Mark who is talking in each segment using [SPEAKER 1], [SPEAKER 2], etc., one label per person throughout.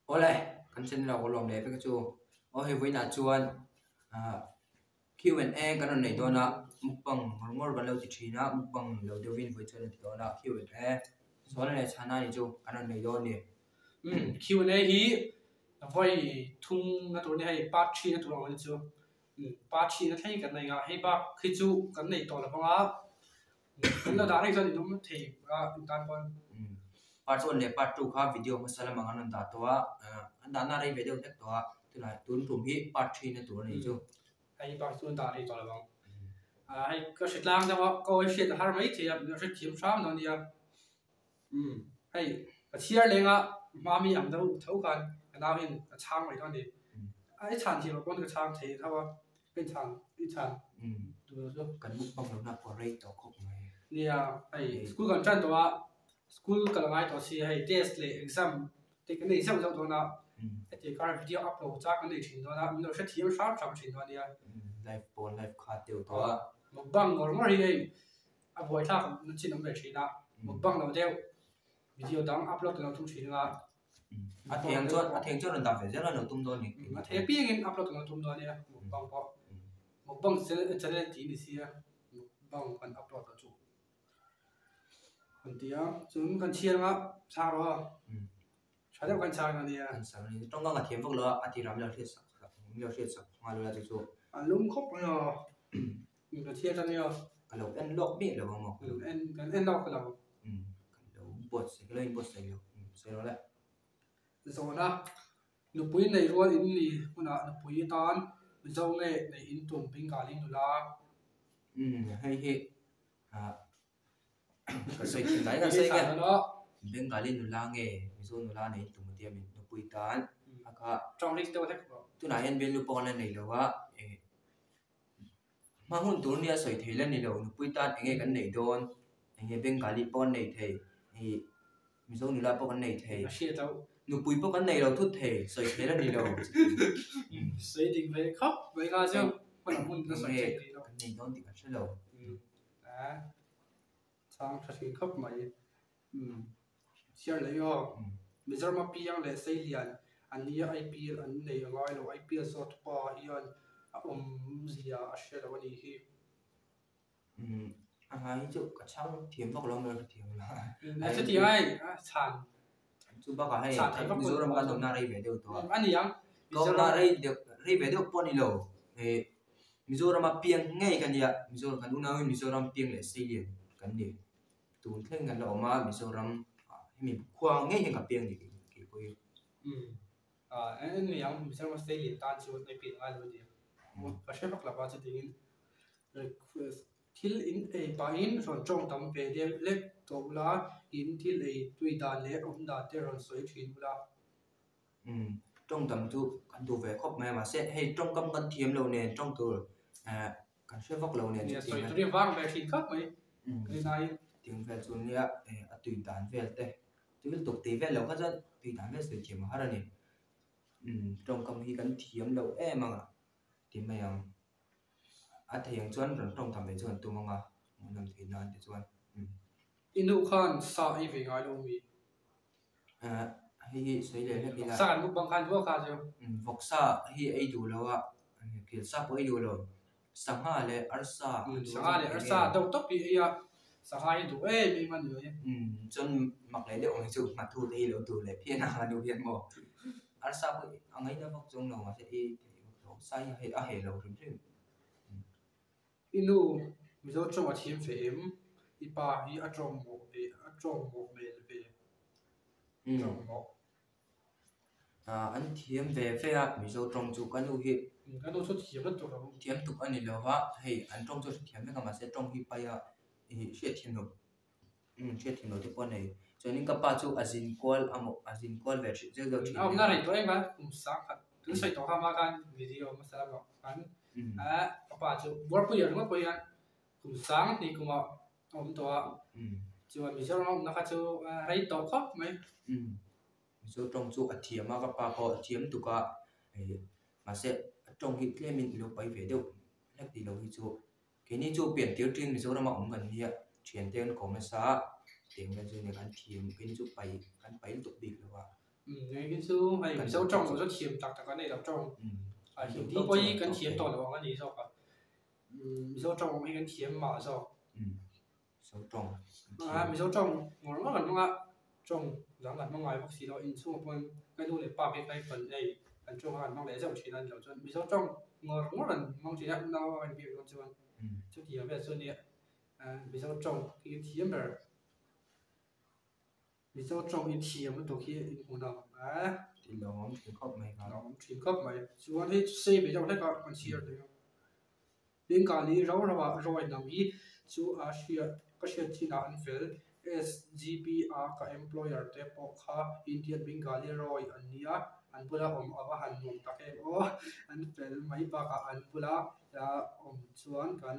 [SPEAKER 1] Awle, kan channel ah ka lawm leh vek a chu. Aw hei vawiinah chuan ah Q and A kan rawn nei dawn a, mukbang ngawr ngawr kan lo ti thin a, mukbang lo deuhin vawi chuan a ti dawn a, Q and A sawn leh chhana ni chu kan rawn nei dawn a ni.
[SPEAKER 2] Umm Q and A hi vawi thum na tur a ni hei part three na tur ang a ni chu. Umm part three na thleng kan nei a, hei bak hi chu kan nei tawh lo vang a. Kan la dah reng chuan in awm thei a in tan pawn.
[SPEAKER 1] Part one leh part two kha video hmasa lamah an rawn dah tawh a, an dahna rei ve deuh hlek tawh a, tunah tun tum hi part three na tur a nih chu.
[SPEAKER 2] Hei bak chu an dah rei tawh lo ang. Hei ka hre tlang deuh a, ka awi hriat a har mai thei a, min hrethiam hram lo nia. Umm hei ka chhiar leng a hma mi ang deuh tho khan ka nau hian ka chhang mai dawn a ni. A i chhan thiam loh pawn ka chhang thei tho a, ka inchhan i chhan duh lo chu.
[SPEAKER 1] Kan mukbang lohna pawh rei tawh khawp mai.
[SPEAKER 2] Nia hei school kan tan tawh a, school ka la ngai tawh si hei test leh exam te kan nei zauh zauh dawn a, heti kar video upload chak kan nei thin dawn a, min lo hrethiam hram hram thin dawn a nia.
[SPEAKER 1] Live pawh live kha deuh tawh a.
[SPEAKER 2] Mukbang ngawr ngawr hi hei A buaithlak na chin awm ve thin a, mukbang lo deuh video dang upload kan lo tum thin anga.
[SPEAKER 1] A theng chuan a theng chuan rawn dah ve zel a lo tum dawn ni.
[SPEAKER 2] A thei apiangin upload kan lo tum dawn nia mukbang pawh. Mukbang channel tih ni sia mukbang kan upload loh chu kan ti a, chuan kan chhiar anga chhang rawh a, tha deuh kan chhang a nia.
[SPEAKER 1] Kan chhang a ni, tawngkam a thiam vak lo a, a tirah min lo hriat sak min lo hriat sak nghal ula chu chu.
[SPEAKER 2] A lum khawp mai a. Ka chhiat a nia.
[SPEAKER 1] Ka lo en lawk miah lo ang maw?
[SPEAKER 2] Ka lo en, kan en lawk lo.
[SPEAKER 1] Umm, ka lo buatsaih, ka lo inbuatsaih lo. Umm, sawi rawh le.
[SPEAKER 2] Zawhna, Nupui nei rual in ni hunah nupui tan Mizo nge neih in tum Bengali nula?
[SPEAKER 1] Umm, hei hi ah ka sawi thin dai kan sawi nge Bengali nula nge Mizo nula neih in tum a tia mi nupui tan a kha tunah hian bialnu pawh an la nei lo a eh. Hma hun tur nia sawi thei la ni lo, nupui tan eng nge kan neih dawn, eng nge Bengali pawh kan nei thei, ih Mizo nula pawh kan nei thei, nupui pawh kan nei lo thut thei, sawi thei la ni lo.
[SPEAKER 2] Sawi dik ve khawp mai kha chu hman hun ka sawi thei
[SPEAKER 1] lo. Kan nei dawn tih kan hre lo.
[SPEAKER 2] Chhang tha thin khawp mai. Chhiar leh aw. Mizoram a piang leh Seilian an nia IPL an nei a ngai lo. IPL zawt pa hian a awmzia a hre lo a nih hi.
[SPEAKER 1] Umm a ngai hi chu ka chhang thiam vak lo mai ka thiam lo.
[SPEAKER 2] A chuti ai a chhan.
[SPEAKER 1] Chu bakah hei Mizoram kan awmna rei ve deuh tawh a.
[SPEAKER 2] A ni ang.
[SPEAKER 1] Ka awmna rei deuh rei ve deuh pawh a ni lo. Mizoram a piang ngei ka nia Mizoram kan unauin Mizoram piang leh Seilian kan ni. Tun thleng kan la awm a Mizoram ah hemi khua ngei hian ka piang dik kei pawh hi.
[SPEAKER 2] Umm ah eng ni ang Mizoram a Seilian tan chuan ei pian ngai lo a ni ang. Ka hre vak lo a chutiangin request thil in ei pahin rawn tawng tam ve deuh lek tawh ula in thil ei tui dan leh awm dan te rawn sawi thin ula.
[SPEAKER 1] Umm tawng tam chu kan duh ve khawp mai a mahse hei tawngkam kan thiam lo nen tawng tur eh Kan hre vak lo nen
[SPEAKER 2] chu sawi tur hi vang ve thin khawp mai ka rinaiin.
[SPEAKER 1] Tiang vel chu nia a tui dan vel te tui lutuk tih vel lo kha chuan tui dan vel sawi thiam a har a ni. Umm tawngkam hi kan thiam lo em ang a ti mai ang. A thei ang chuan rawn tawng tham ve chu kan tum ang a hmuhnawm thei nan te chuan umm.
[SPEAKER 2] I nu khan sa ei ve ngai lo mi?
[SPEAKER 1] Eh hei hi sawi leh hlek ila.
[SPEAKER 2] Vawksa kan mukbang khan vuak kha chu.
[SPEAKER 1] Vawksa hi ei duh lo a, kelsa pawh ei duh lo. Sangha leh arsa.
[SPEAKER 2] Sangha leh arsa deuh tawp hi ei a, sangha hi duh em em a ni mai.
[SPEAKER 1] Chuan mak leh deuh ang hi chu nghathu te hi lo duh leh phian a nghathu hian maw. Arsa pawh a ngaina vak chuang lo mahse ei theih vak lo. Sa hi a heh lo hrim hrim.
[SPEAKER 2] I nu Mizo tawng a thiam fe em? I pa hi a tawng mawh ve a tawng mawh hmel ve tawng mawh.
[SPEAKER 1] Ah an thiam ve ve a Mizo tawng chu ka nu hi.
[SPEAKER 2] Ka nu chu thiam lutuk lo.
[SPEAKER 1] Thiam tuk a ni lo va hei an tawng chu a hrethiam vek a mahse tawng hi pai a ih hriatthiam loh umm hriatthiam loh te pawh a nei. Chuanin ka pa chu a zin kual a mawh a zin kual ve thin zeuh zeuh thin.
[SPEAKER 2] A awmna rei tawh em a kum sang khat kan sawi tawh kha hma khan video hmasa lamah khan ah ka pa chu buarpui ringawt pawh hian kum sang hnih kumah a awm tawh a chuan Mizoram a awmna kha chu rei tawh khawp mai.
[SPEAKER 1] Mizo tawng chu a thiam a ka pa pawh a thiam tuk a mahse a tawng hi tlemin i lo pai ve deuh hlek tih loh hi chu. Keini chu pian tir ṭin Mizorama awm kan nia, ṭhiante an kawm nasa a, tiang vel chu nia kan thiam, keini chu pai kan pai lutuk bik lo a.
[SPEAKER 2] Engin chu hei Mizo tawng lo chu thiam tak tak an nei lo tawng. A Hindi pawh hi kan thiam tawh lo ang a ni zawk a. Mizo tawng hi kan thiam mah zawk.
[SPEAKER 1] Mizo tawng.
[SPEAKER 2] Mizo tawng ngawr ngawr kan hmang a, tawng dang kan hmang ngai bawk si lo. Inchhungah pawh ka nu leh pa phei kha kan ei kan tawng kha kan hmang leh zeuh thin a ni loh chuan Mizo tawng ngawr ngawr an hmang thin a, nau a kan biak dawn chuan chutiang vel chu a nia. Mizo tawng hi thiam ber. Mizo tawng i thiam lutuk hi in hmu lo a.
[SPEAKER 1] Ti lawm thin khawp mai kha.
[SPEAKER 2] Lawm thin khawp mai. Chuan hei sei ve deuh hlek a kan chhiar thei a. Bengali rau rau ah rawi hnam hi chu a hriat ka hriat chin ah an fel. SGP a ka employer te pawh kha Indian Bengali rawi an nia an bula awm a va han nuam tak em aw. An fel mai bakah an bula awm chuan kan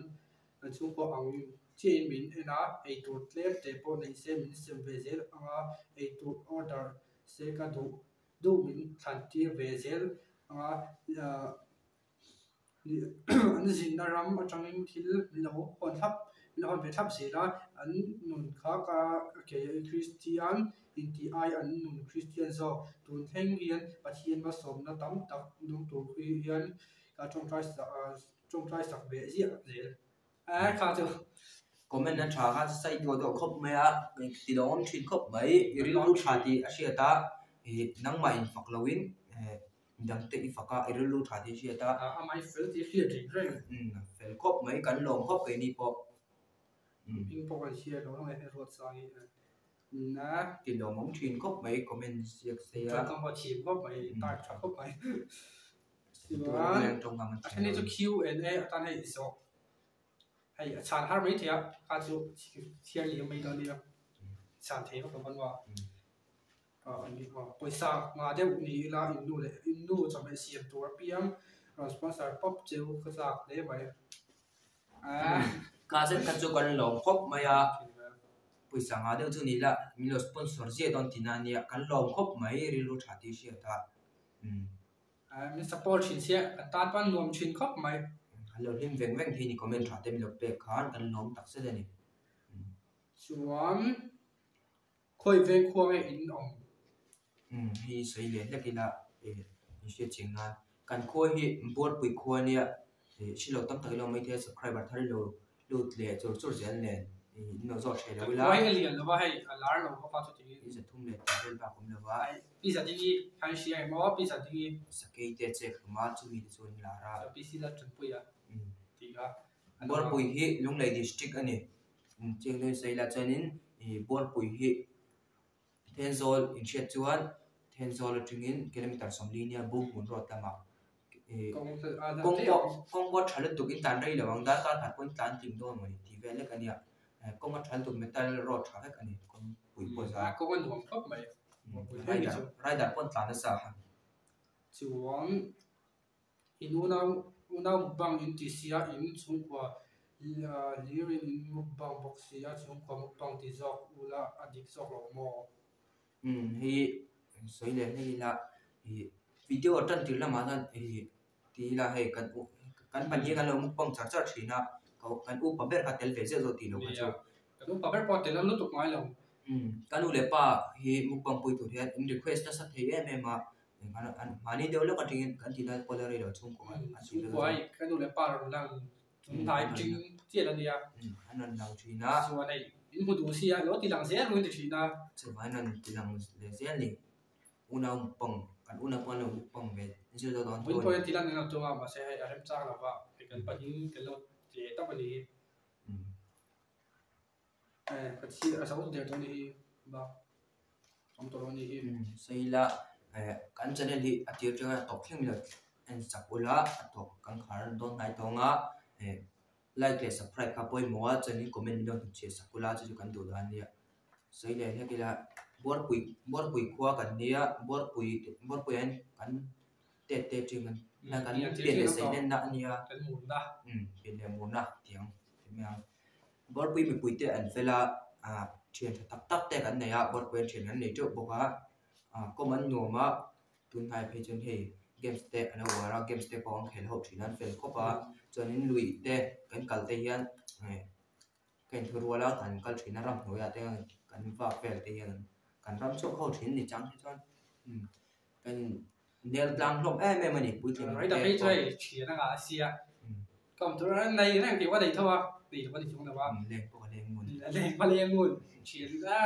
[SPEAKER 2] Kan chhungkaw ang chiahin min en a, eitur tlem te pawh nei se min sem ve zel ang a, eitur order se ka duh duh min thlan tir ve zel ang a, an zinna ram atangin thil min lo hawn thlap min lo hawn ve thlap zel a, an nun kha ka kei Kristian intih ai an nun Kristian zawk tun thleng hian Pathian malsawmna tam tak dawng tur hian ka tawngtai Tawngtai sak ve ziah zel a kha chu.
[SPEAKER 1] Comment a tha kha sai duah duah khawp mai a, ti lo awm thin khawp mai, i rilru tha tih a hriat a, ih nangmah in fak lo in midang te i fak a, i rilru tha tih a hriat a.
[SPEAKER 2] Amah i fel tih a hriat reng reng.
[SPEAKER 1] Fel khawp mai, kan lawm khawp keini pawh.
[SPEAKER 2] Hming pawh kan hria lo ang e, Ruatsang hi a.
[SPEAKER 1] Ti lawmawm thin khawp mai comment ziak sei a.
[SPEAKER 2] Tawngkam pawh a thiam khawp mai, type tha khawp mai. Chuan a then hi chu Q and A atan hei zawh hei a chhan har mai thei a kha chu chhiar liam mai dawn nia chhan thei vak lo pawn maw pawisa ngah deuh ni ila in nu leh in nu chawhmeh siam tur apiang rawn sponsor pawp cheu ka chak hle mai.
[SPEAKER 1] Ka zet kha chu kan lawm khawp mai a, pawisa ngah deuh chu ni ila min lo sponsor ziah dawn tihna a nia, kan lawm khawp mai rilru tha tih hriat a.
[SPEAKER 2] Min support thin sia, kan tan pawn nuam thin khawp mai.
[SPEAKER 1] Kan lo hlim veng veng thei ni comment tha te min lo pek khan kan lawm tak zet a ni.
[SPEAKER 2] Chuan khawi veng khua nge in awm?
[SPEAKER 1] Hei sawi leh hlek ila in hriat chiang nan kan khua hi Buarpui khua nia hre lo tam tak ilo mai thei a subscriber thar ilo lut leh chur chur zel nen in lo zawt hreh lo ila.
[SPEAKER 2] Kan khua hi a lian lo va hei a lar lo bawk a chuti.
[SPEAKER 1] I zathum leh tah vel bak awm lo va.
[SPEAKER 2] Pi Zadingi khan hria em aw Pi Zadingi.
[SPEAKER 1] Sakei te a chek hlum a chumi te chu an lar a.
[SPEAKER 2] Pi Sila Tanpui a tih kha.
[SPEAKER 1] Buarpui hi Lunglei district a ni. Chiang deuhin sawi ila chuanin Buarpui hi Thenzawl inhriat chuan Thenzawl atangin kilometer 40 nia Bunghmun road lamah kawng pawh kawng pawh a tha lutuk in tlan rei lo ang darkar khat pawhin tlan tling dawn mawni tih vel lek a nia kawng a tha lutuk metal road tha vek a ni kawngpui pawh za
[SPEAKER 2] kawng a nuam khawp mai
[SPEAKER 1] rider rider pawh an tlan nasa
[SPEAKER 2] chuan In unau unau mukbang in ti sia in chhungkua hlir in in mukbang bawk sia chhungkua mukbang ti zawk ula a dik zawk lo maw?
[SPEAKER 1] Umm hei sawi leh hlek ila ih video tan tir lamah hian ih ti ila hei kan u kan pahnih kan lo mukbang char char thin a kan upa ber kha tel ve zeuh zawk tih loh kha chu.
[SPEAKER 2] Kan upa ber pawh a tel a lutuk ngai lo.
[SPEAKER 1] Umm ka nu leh pa hi mukbang pui tur hian in request nasa thei em em a. Mahni deuh lawk atangin kan tih lai pawh la rei lo chhungkua an tih
[SPEAKER 2] Chhungkua hei ka nu leh pa rawn lang hnai ting chian a nia.
[SPEAKER 1] An rawn lang thin a.
[SPEAKER 2] Chuan hei in hmu duh sia lo ti lang zel run ti thin a.
[SPEAKER 1] Chuvangin an rawn ti lang leh zel ni. Unau mukbang kan unau pawh an lo mukbang ve zir deuh dawn
[SPEAKER 2] tho a ni. Pawhin ti lang eng ang tum a mahse hei a remchang lo va hei kan panin kan lo ti leh tawp a ni. Ka chhir a zo der tawh a ni hi bak. Awm tawh lo a ni hi.
[SPEAKER 1] Sawi ila kan channel hi a tir atanga tawp thleng milo en chak ula a tawp kan khar dawn hnai tawng a like leh subscribe kha pawimawh a chuanin comment milo hnutchhiah sak ula chu chu kan duh dan a nia. Sawi leh hlek ila Buarpui Buarpui khua kan nia Buarpui Buarpui ah hian kan tet te atang kan pian leh sei lenna a nia pian leh murna tih ang ti mai ang. Buarpui mipui te an fel a, ah thian tha tak tak te kan nei a, Buarpui an thian an nei teuh bawk a, ah kawm an nuam a, tunhnai phei chuan hei games te an lo uar a, games te pawh an khel ho thin a, an fel khawp a, chuanin lui te kan kal te hian eh ka inthu rual a, kan kal thin a, ramhnuaiah te kan vak vel te hian kan ram chhuak ho thin ni chang te chuan. Kan nel tlang hlawm em em a ni puitling
[SPEAKER 2] Rei ta phei chu hei thian a ngah a sia. Ka awm tur a nei reng tih pawh a nei tho a, nei lo pawh a ni chung lo a.
[SPEAKER 1] Leng pawh a leng ngun.
[SPEAKER 2] Leng pawh a leng ngun. Thian a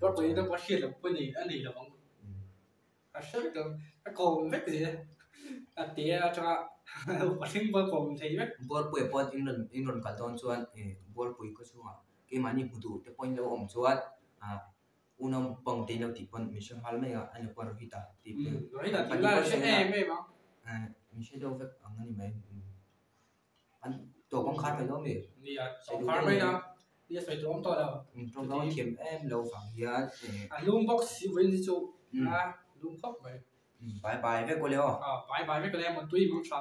[SPEAKER 2] Rawpui na pawh hriat loh pawh a nei lo ang. A hre vek ang, a kawm vek zel a te atanga upa thleng pawh a kawm thei vek.
[SPEAKER 1] Buarpuia pawh in rawn in rawn kal dawn chuan Buarpui khaw chhungah keimahni hmu duh te pawhin lo awm chuan unau pang te in lo tih pawn min hre nghal mai a, a ni pawh Rohit-a tih te.
[SPEAKER 2] Rohit-a tih lai a hre em em ang.
[SPEAKER 1] Min hre deuh vek ang a ni mai. An tawp ang khar mai lo mi?
[SPEAKER 2] Nia, tawp khar mai a, nia sawi tur awm tawh lo.
[SPEAKER 1] Tawng ang thiam em lo vang hian.
[SPEAKER 2] A lum bawk si vawiin hi chu a lum khawp mai.
[SPEAKER 1] Bye bye vek awle aw.
[SPEAKER 2] Bye bye vek awle a, mutui mang hram.